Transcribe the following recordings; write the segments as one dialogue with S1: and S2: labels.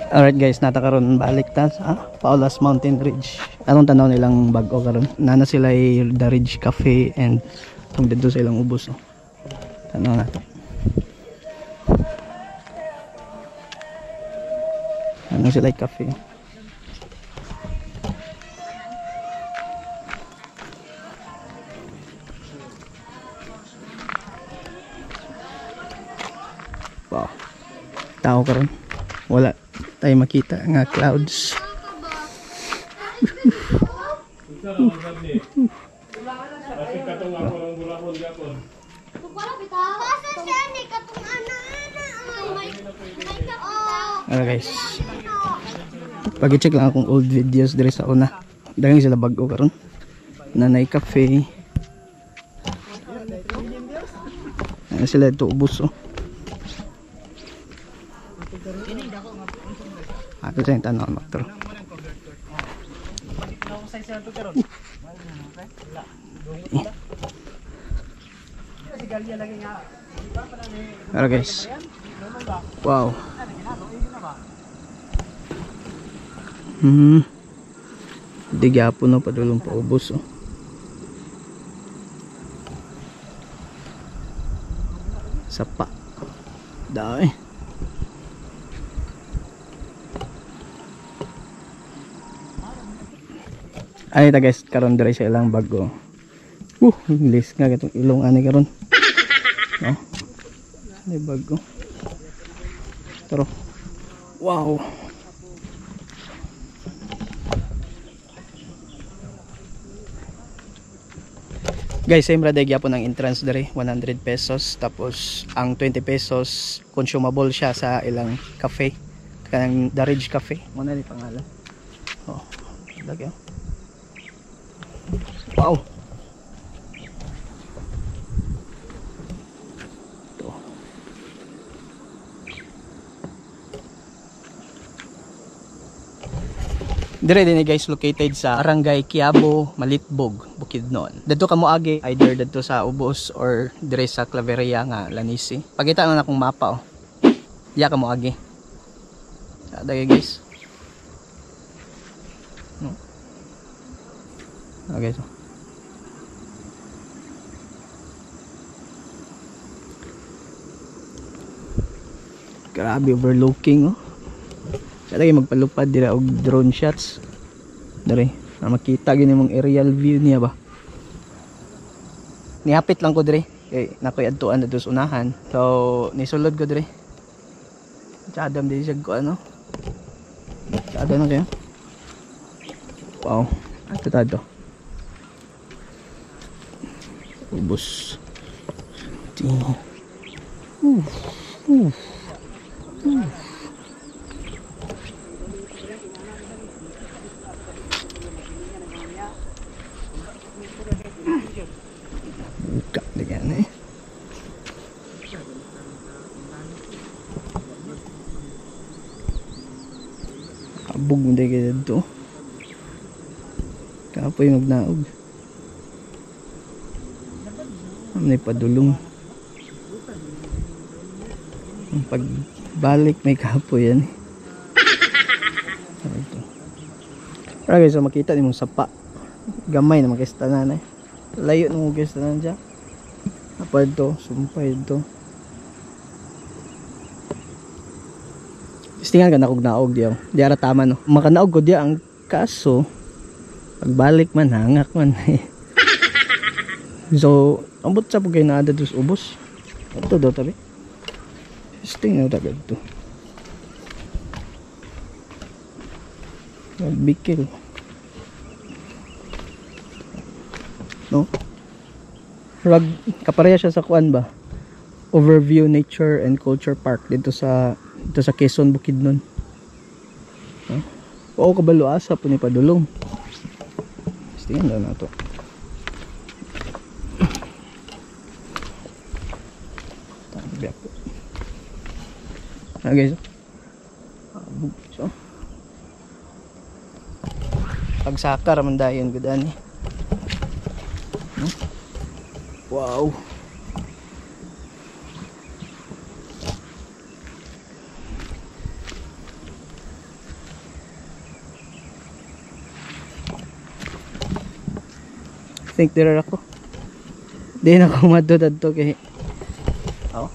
S1: Alright guys, nata karon balik ta sa Paolas Mountain Ridge. Anong tanaw nilang bag-o karon? Nana sila ay The Ridge Cafe and tong didto sa ilang ubos, no. Tanaw nato. Ano sila ay cafe? Wow. Tao karon. Wala tayo makita nga clouds. Alright guys, pag-check lang akong old videos diri sa una. Daghan sila bag-o karon. Nanay Cafe. Ano sila ito ubos, oh. Ato sa yung tanaw magtro. Alright guys. Wow. Di gyapon, no, padulong paubos, oh. Sapa. Dai. Ay ta guys, karon diri sa ilang bago. English nga katong ilong ani karon. No. Ay bago. Pero wow. Guys, same ra gyapon ang entrance diri, 100 pesos, tapos ang 20 pesos consumable siya sa ilang cafe, kanang The Ridge Cafe. Mo na ni pangalan. Oh, lagi. Wow. Ito. Dire din guys, located sa Barangay Quiabo, Malitbog, Bukidnon. Didto ka moagi either didto sa Ubos or dire sa Claveria nga Lanisi. Pakita na akong mapa, oh. Diya ka moagi. Dagay guys. No. Okay so. Grabe overlooking, oh. Kaya magpalupad dira og drone shots. Dire, na makita gini mong aerial view niya ba. Nihapit lang ko dire kay nakoy adtuan na sa unahan. So nisulod ko dire. Tsadam din siya ko ano. Tsada na kayo. Wow, ato tado. Ubos. Buka dengan eh. Abog mo dahil dito. Kapoy magnaog. May padulong. Pagbalik may kapoy yan eh. Alright guys, so makita ni mong sapa. Gamay na magkaistanan eh. Layo na magkaistanan siya. Apad to, sumpay to. Istingan ka na kog naog diya. Di ara tama no. Makanaog ko diya ang kaso pagbalik man hangak man. So, ambot sa pagkay naada dos ubos. Ato daw tabi. Isting na tagad to. Nagbikil. No? Rag kapareha siya sa kuan ba? Overview Nature and Culture Park dito sa Quezon, Bukidnon. No? Oo, kabalo asa po ni padulong. Tingnan daw na to. Tabi po. Ah guys. So. Pagsaka raman dayon gud ani. No? Wow. Think dira ako. Di na ako madto adto kay. Oh.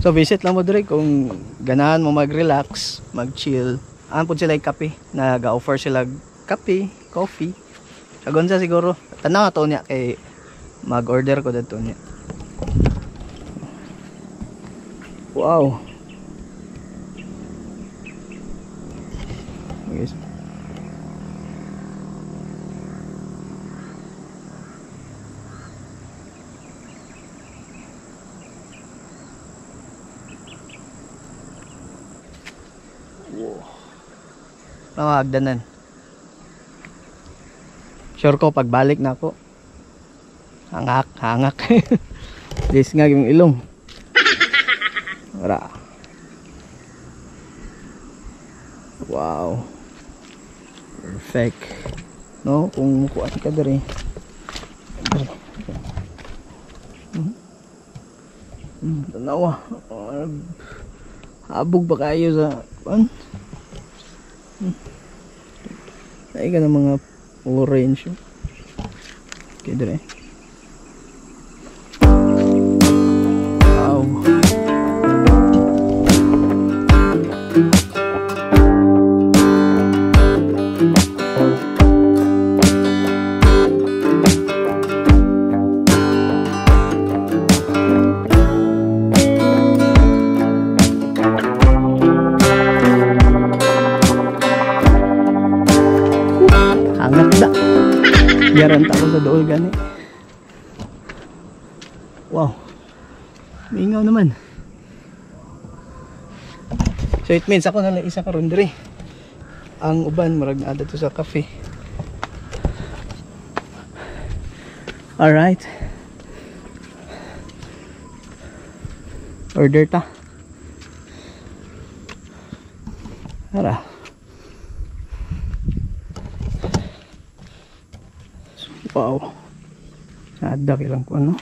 S1: So visit lang mo diri kung ganahan mo mag-relax, mag-chill. Aan pud sila kape, nag-offer sila kape, coffee. Sagon sa siguro. Tanaw to niya kay mag-order ko dadto niya. Wow. Guys. Wow. Mga hagdanan. Sure ko pagbalik na ako. Hangak, hangak. This nga yung ilong. Ra. Wow. Perfect. No, kung kuan ka diri. Tanawa. Habog ba kayo sa kuan? Ay ka ng mga orange. Okay, dire. Wow. Hangat da. Biyaran ta ako sa dool gani. Wow. Mingaw naman. So it means ako na lang isa karon diri. Ang uban murag naa didto sa cafe. All right. Order ta. Tara. Wow. Ada kilang ko ano.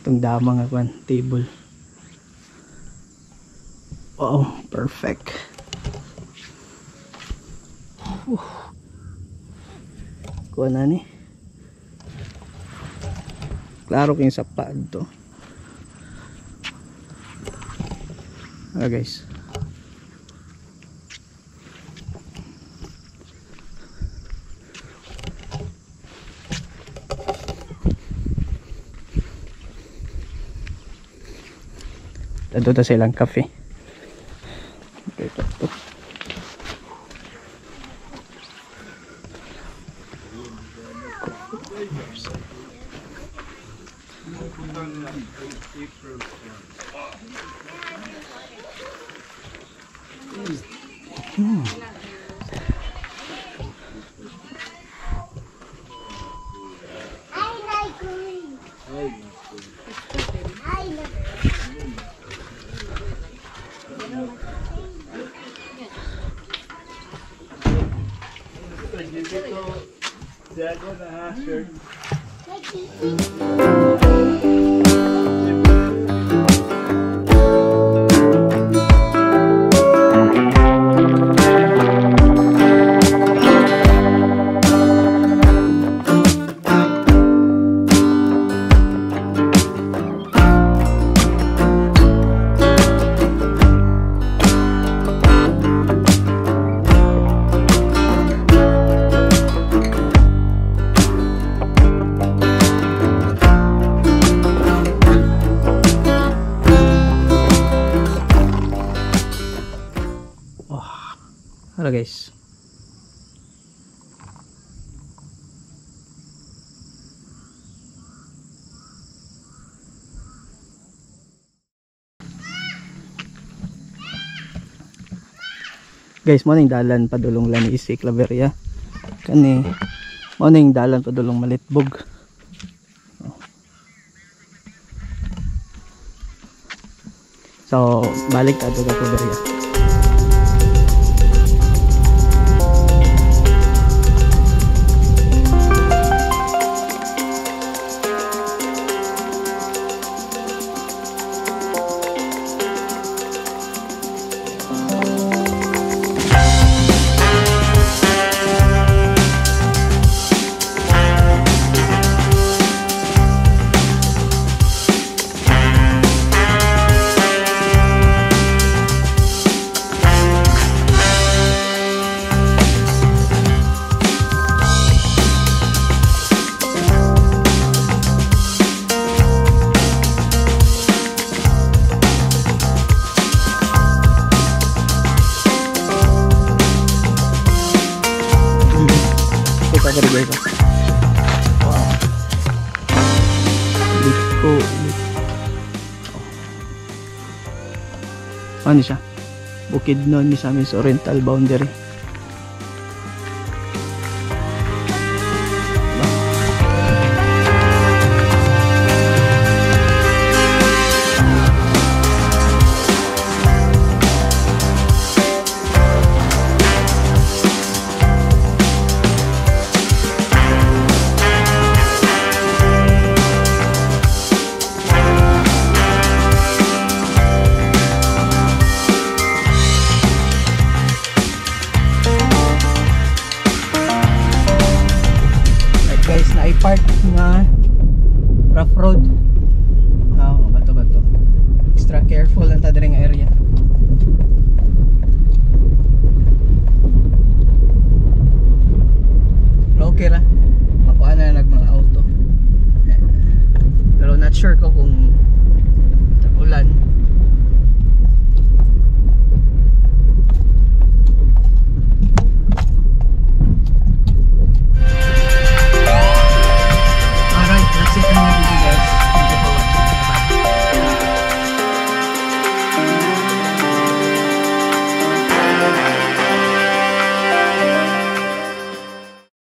S1: Itong dama nga kwan, table. Wow, perfect. Kuha na ni. Klaro kayong sa pad to. Alright guys. Dito ta sa ilang cafe. Okay, ito, ito.
S2: I like green. I like
S1: Hello guys. Guys, morning dalan padulong Lanisi, Claveria. Kani morning dalan padulong Malitbog. So, balik ta sa Claveria. Diri, guys, oh. Wow. Liko, liko. Oh. Ano siya? Bukidnon, Misamis Oriental boundary. Diba? Right guys, na park nga rough road. Ah, bato-bato. Extra careful lang ta diri nga area. Pero okay ra. Makuha na nag mga auto. Pero not sure ko kung